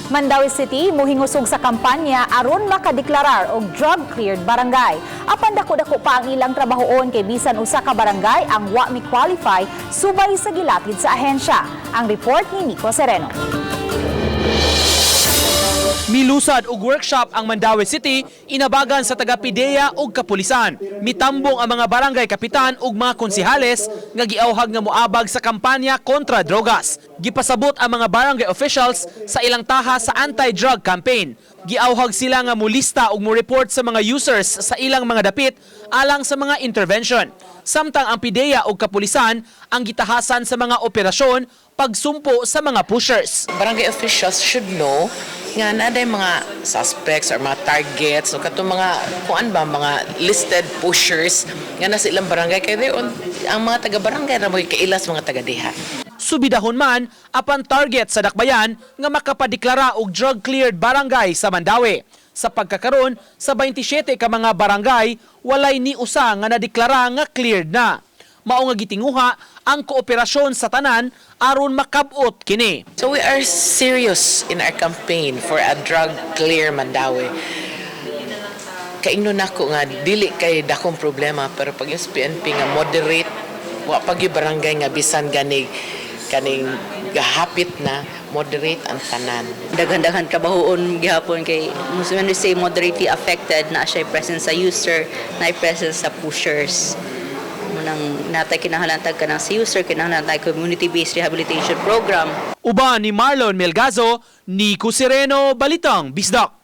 Mandaue City muhingusog sa kampanya aron makadeklarar og drug-cleared barangay. Apan dako-dako pa ang ilang trabahoon kay bisan usa ka barangay ang wa mi qualify subay sa gilatid sa ahensya. Ang report ni Nico Sereno. Milusad og workshop ang Mandaue City inabagan sa taga PDEA ug kapulisan. Mitambong ang mga barangay kapitan ug mga konsehales nga giawhag nga moabag sa kampanya kontra drogas. Gipasabot ang mga barangay officials sa ilang taha sa anti-drug campaign. Giawhag sila nga mulista ug mo-report sa mga users sa ilang mga dapit alang sa mga intervention. Samtang ang PDEA ug kapulisan ang gitahasan sa mga operasyon pagsumpo sa mga pushers. Barangay officials should know nga naa day mga suspects or mga targets o katong mga kuan ba, mga listed pushers nga nasa ilang barangay kay they on, ang mga taga barangay ra mo kailas mga taga diha. Subidahon man apan target sa dakbayan nga makapadeklara og drug cleared barangay sa Mandaue. Sa pagkakaron sa 27 ka mga barangay, walay ni usa nga nadeklara nga cleared na. Mao nga gitinguha ang kooperasyon sa tanan aron makabot kini. So we are serious in our campaign for a drug clear Mandaue. Kaingnon nako nga dili kay dakong problema, pero pag yung PNP nga moderate, wa pag yung barangay nga bisan ganig kaning gahapit na moderate ang tanan. Daghan-daghan trabahoon gihapon kay when we say moderately affected, na siya presence sa user, na presence sa pushers. Munang natay kinahanglan tag kanang sa user, kinahanglan tay community-based rehabilitation program. Uban ni Marlon Melgazo, Nico Sereno, Balitang Bisdak.